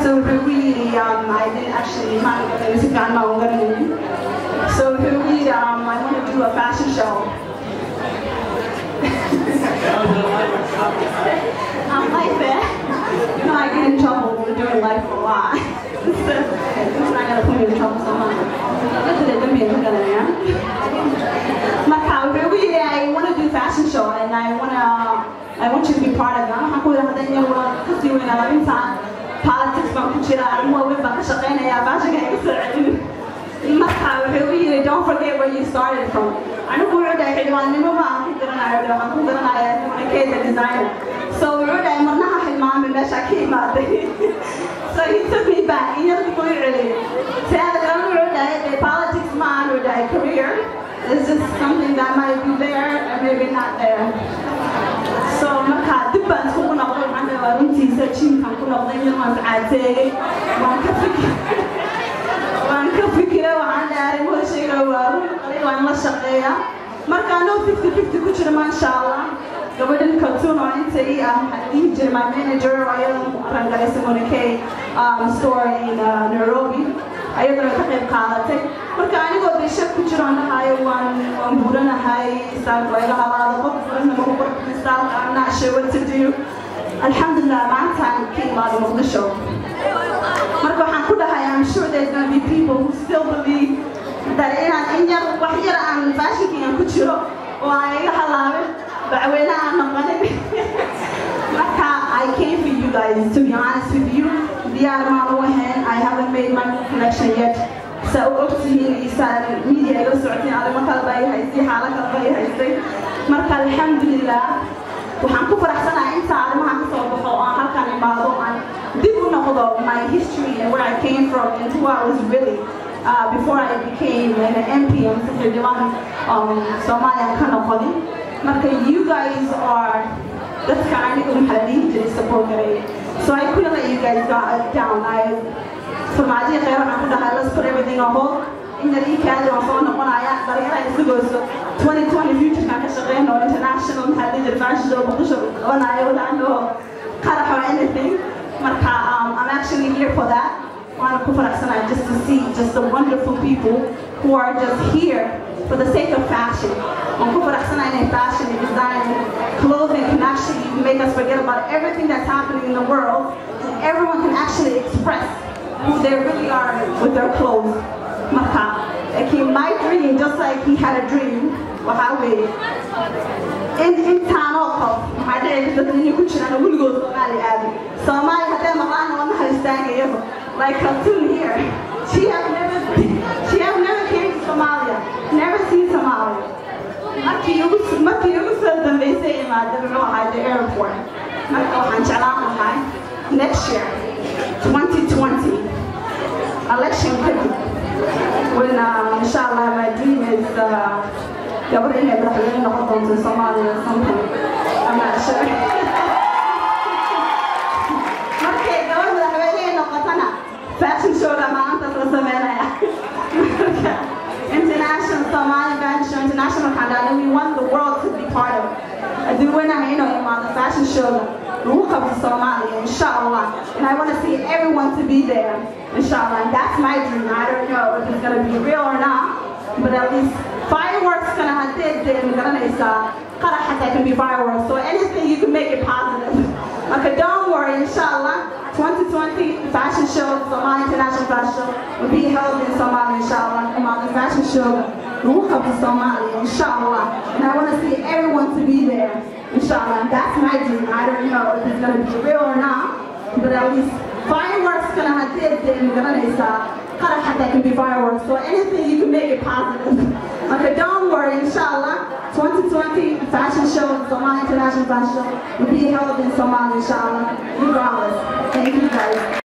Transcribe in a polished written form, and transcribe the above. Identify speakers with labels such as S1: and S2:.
S1: So wuxuu igu yidhi, I didn't actually maan garanay, si fiican maan u garanaynin. So wuxuu igu yidhi, "I want to do a fashion show." I'm like that. I get in trouble for doing life a lot. So it's not gonna put me in trouble so much. Marka wuxuu igu yidhi, "I want to do fashion show and I want you to be part of it." Waxaan ku yidhi, haddana yar waa kasii weynaa intaan politics baan ku jira, arrimo waaweyn baan ka shaqaynayaa, fashionka iga soo celin. Marka wuxuu igu yidhi, "Don't forget where you started from." Anigu wuxuu dhahay xildhibaannimo ma aan ku garanayo, waxaan ku garanayaa Keeda designer. So wuxuu dhahay, marnaha hilmaamin meesha ka imaaday. So he took me back, iyada buu i celiyay. Teeda kalena wuxuu dhahay dee politics ma aan, uu dhahay, career. It's just something that might be there and maybe not there. So marka dib baan iskugu noqday, waxaan dhahay waa runtiisa. Gymkaan ku noqday, mid waan iscaateeyey, waan ka fikiray. Waxaan dhahay arrimuhu sheegay waa run, qalin waan la shaqeeyaa. Marka anoo 50-50 ku jira, maasha Allah, gabadhan Kaltuun oo inta ii ah, maxaa la dhihi jiray, my manager, oo ayadan rangalaysa Monike store in Nairobi, ayaduna ka qayb qaadatay. Marka anigoo dee shak ku jiro aan dhahayo waan buuranahay, styleka waa iga halaado, qof buurana ma ku qurxin styleka, I'm not sure what to do. Alxamdulilah, maantaan ka imaaday Muqdisho. Marka waxaan ku dhahay, I'm sure there's gonna be people who still believe that inaan in yar wax yar aan fashionkii aan ku jiro oo aan iga halaabin, bacweyne aan noqonin. Marka I came for you guys, to be honest with you. Diyaar maan u ahayn. I haven't made my connection yet. Saa u ogtihiin isaan media iga socotiin, arrimo kale baa i haystay, xaalo kale baa i haystay. Marka alxamdulilah, waxaan ku faraxsanahay inta arrimaha ka soo baxo oo aan halkan imaado, aan dib u noqdo my history and where I came from and who I was really before I became an MP and xildhibaan Soomaaliya ka noqonin. Marka you guys are dadka anigu, maxaa la dhihi jiray, support gareeyay. So I couldn't let you guys down. I Farmaajo khayr waxaan ku dhahay, let's put everything on hold. In yar ii kaadi, waan soo noqonaya, dhalinyara isugooso 2020 futurekan ka shaqeyno, international, maxaa la dhihi jiray, fashion show Muqdisho qabanayo without no qarax or anything. Marka I'm actually here for that. Waana ku faraxsanahay just to see just the wonderful people who are just here for the sake of fashion. Waan ku faraxsanahay inay fashion and design and clothing can actually make us forget about everything that's happening in the world, and everyone can actually express who they really are with their clothes. Marka laakiin my dream, just like he had a dream, waxaa weeye in intaanoo qof, maxaa dhici karta dad inay ku jiraan oo weligood Soomaali aadin, Soomaali hadday maqlaan wadnaha istaagayago, like Kaltuun here. She have never came to Somalia, never seen Somalia. Markii ugu soo dambeysay imaada muxuu ahaa the airport. Marka waxaan jeclaan lahaa next year, 2020 election kadib, when inshallah my dream is gabar inay madaxweyne noqon doonto Soomaaliya or something, I'm not sure. Markay gabar madaxweyne noqotana, fashion showga maalintaas la sameynaya. Marka international Somali fashion show, international kandani, we want the world to be part of it. Adduunyanaha inuu imaado fashion showga lagu qabto Soomaaliya, inshallah, and I want to see everyone to be there, inshallah. And that's my dream. I don't know if it's gonna be real or not, but at least fireworks gonna hadee dee magaranaysaa, qarax xataa can be fireworks. So anything you can make it positive. Okay, don't worry, inshallah, 2020 fashion show, Somali International Fashion Show, will be held in Somalia, inshallah. Somali fashion show lagu qabto Somalia, inshallah, and I want to see everyone to be there, inshallah. And that's my dream. I don't know if it's gonna be real or not, but at least fireworks gonna hadee dee magaranaysaa, qarax xataa can be fireworks. So anything you can make it positive. Okay, don't worry, inshallah, 2020 fashion show, Somali International Fashion Show, will be held in Somalia, inshallah, regardless. Thank you guys.